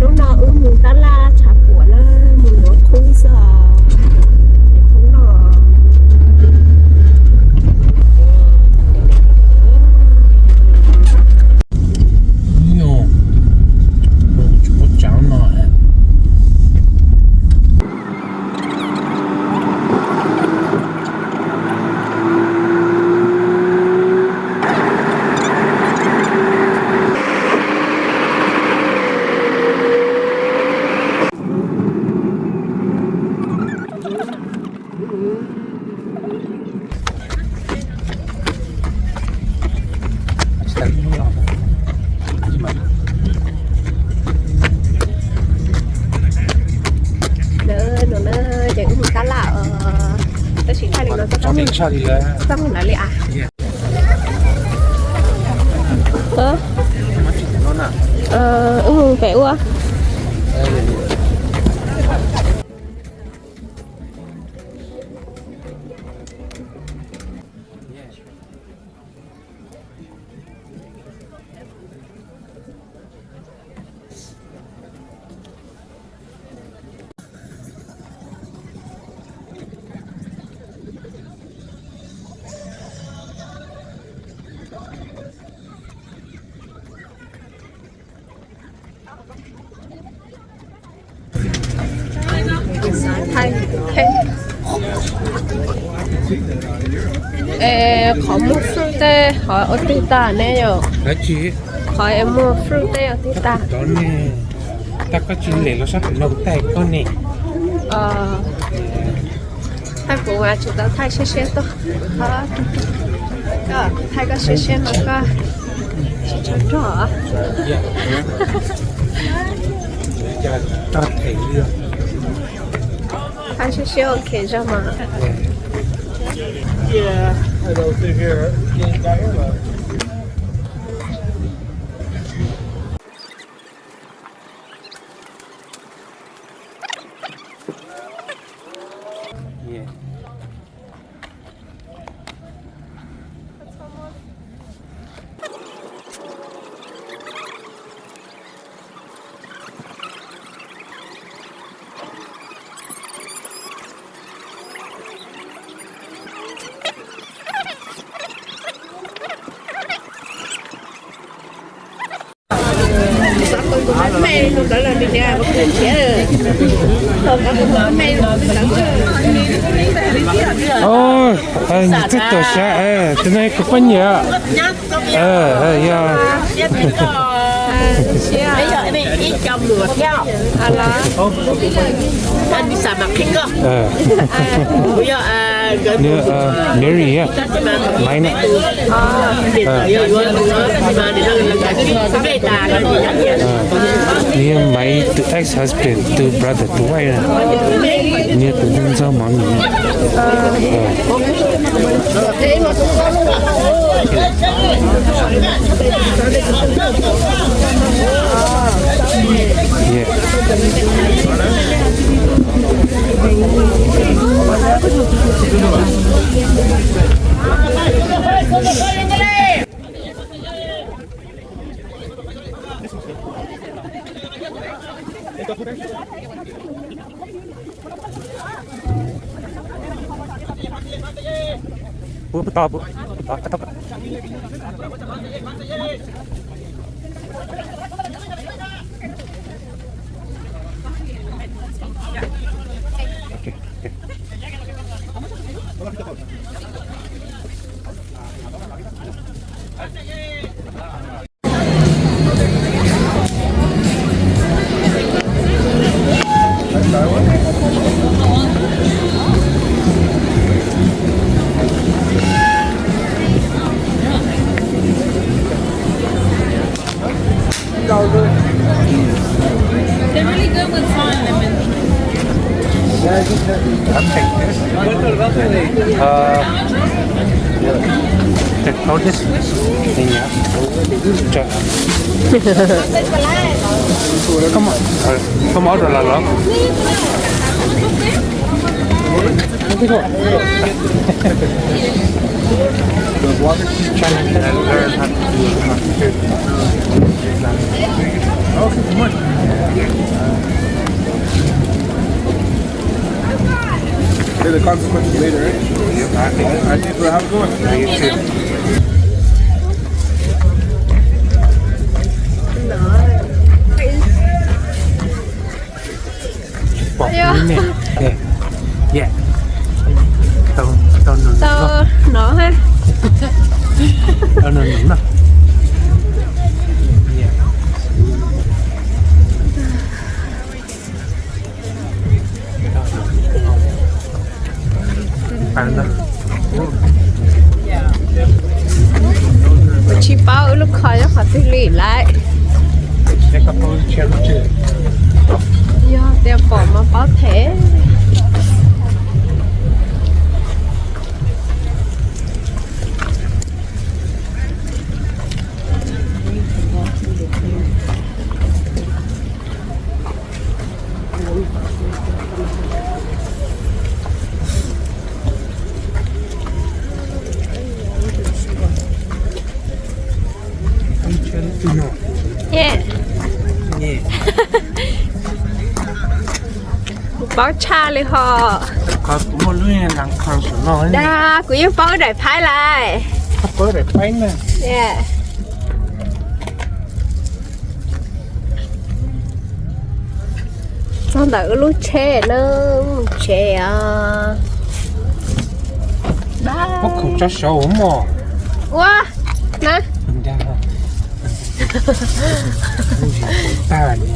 Hnub no wb mus tab laj tshav puam na, mus yuav qhwb xwb os. Qhwb no. Mus tsis paub tsav no. Ces wb mus tab laj os, tab sis thaij li no txhob mus ntawd li as. Wb mus pem ua. Es qhov muag fruit tej ho ua twg tag ne yom? Qhov es muag fruit tej ua twg tag? Tag koj tsis lem los sab no kuv thaij koj ne. Thaij kuv mas tsis tau thaij siab siab tuaj. Koj thaij koj siab siab no koj tsis tshua rog. Thaij siab siab ok zog mas. Nws twb tuaj sab, tus no kuv poj niam. Yog Mary, yeah. Mine. Nws yog my ex-husband tus brother tus wife. Nws yog tus ntxhais mom nws. They're really good with salt and lemon. Tus Later, eh? Yeah, I think, I think we'll have a good one. Yeah, you too. Pom me me. Yeah. Yeah. Tau, tau nws nws Tau no. No ha. Tau nws nws no. Yeah. Kuv tsis paub wb lub kho nyob qhov twg li lawm. Yog tias pom mas paub thiab. Yeah. Kuv paub tshaj li ho. Qhov kuv muaj lub las kho saum no. Dag, kuv yeej paub daim phaib lawm. Koj paub daim phaib na. Yeah. Txog ntawm wb lub tsheb na, wb mus tsev os. Ua khoom tso saud mog. Ua na. Tag li.